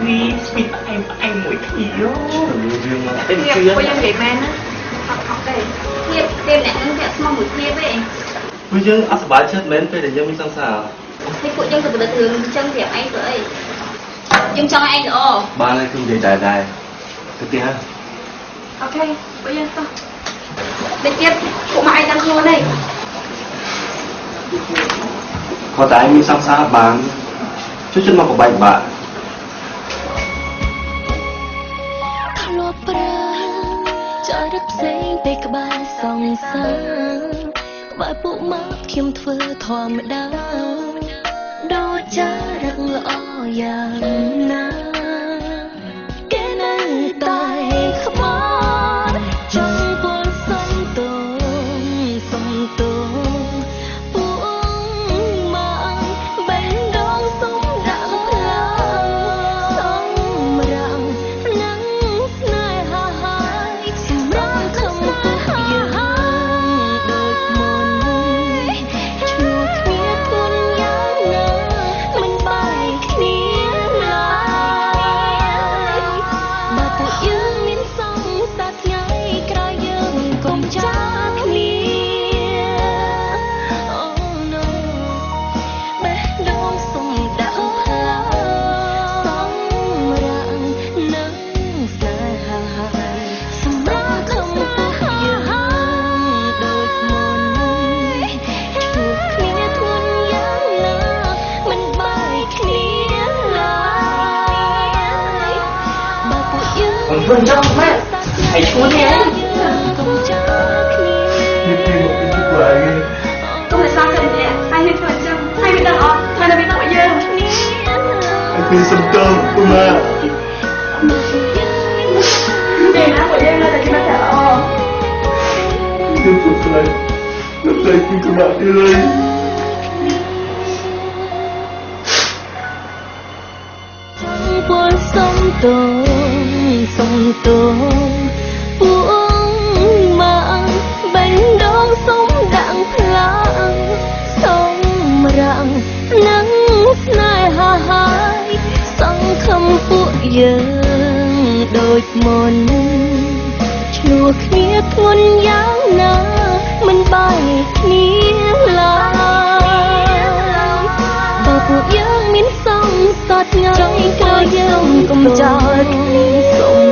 នេះស្វីតផ្អែមផ្អែមមួយគ្នា រឿងមក តែជឿ ពួកយើងនិយាយមែនណាអត់ខុសទេធៀបគេម្នាក់នឹងធាក់ស្មោះមួយធៀបទេ ពួកយើងអត់សប្បាយចិត្តមែនពេលដែលយើងមានសង្សារ ហើយពួកយើងទៅផលិតរឿងអញ្ចឹងប្រាប់ឯងទៅអី យើងចង់ឲ្យឯងល្អ បានហើយ ខ្ញុំនិយាយដែរដែរទៅទៀតហើយ អូខេ ពួកយើងតោះ តិចទៀតពួកម៉ាក់ឯងដឹងខ្លួនហើយ គាត់តែឯងមានសង្សារបានជួយចិត្តមកបបែកបាក់ ធ្លាប់ប្រើចរិតផ្សេងពេលក្បែរសង្សារ ក្បែរពួកម៉ាក់ខ្ញុំធ្វើធម្មតា ដូចចរិតល្អយ៉ាងណាគេនៅតែខ្មោចចង់ពលសំទងសំទងពួកម៉ាក់បេះដូងសុំដាក់ផ្លាសំរាំងនឹងស្នេហាហើយសម្រាប់ខំពួកយើងដូចមុន ឈ្លោះគ្នាធ្ងន់យ៉ាងណាមិនបែកគ្នាឡើយ បើពួកយើងមានសង្សារថ្ងៃក្រោយយើងកុំចោលគ្នា Oh no បេះដូងសុំដាក់ផ្លាសំរាំងនឹងស្នេហាហើយសម្រាប់ខំពួកយើងដូចមុន ឈ្លោះគ្នាធ្ងន់យ៉ាងណាមិនបែកគ្នាឡើយ បើពួកយើង ខ្ញុំធ្វើអញ្ចឹងម៉ែហើយឈួននេះឯង កុំចោលគ្នា នេះពីមកពីពួកឯង កុំតែស្លាប់ចិត្តម្នាក់ហើយមានធ្វើអញ្ចឹង ហើយមានដឹងអត់ថានៅមានដឹងពួកយើង ឯងពីសំទោពួកម៉ាក់ ទេណា ពួកយើងនៅតែជាមិត្តភក្តិល្អ ខ្ញុំសុំស្លាញ់ខ្ញុំស្លាញ់ពីពួកម៉ាក់ទៀតហើយ ចង់ពលសំទងសំទងពួកម៉ាក់បេះដូងសុំដាក់ផ្លាសំរាំងនឹងស្នេហាហើយសង្ឃឹមពួកយើងដូចមុន ឈ្លោះគ្នាធ្ងន់យ៉ាងណាមិនបែកគ្នាឡើយ បើពួកយើងមានសង្សារថ្ងៃក្រោយយើងកុំចោលគ្នាសុំ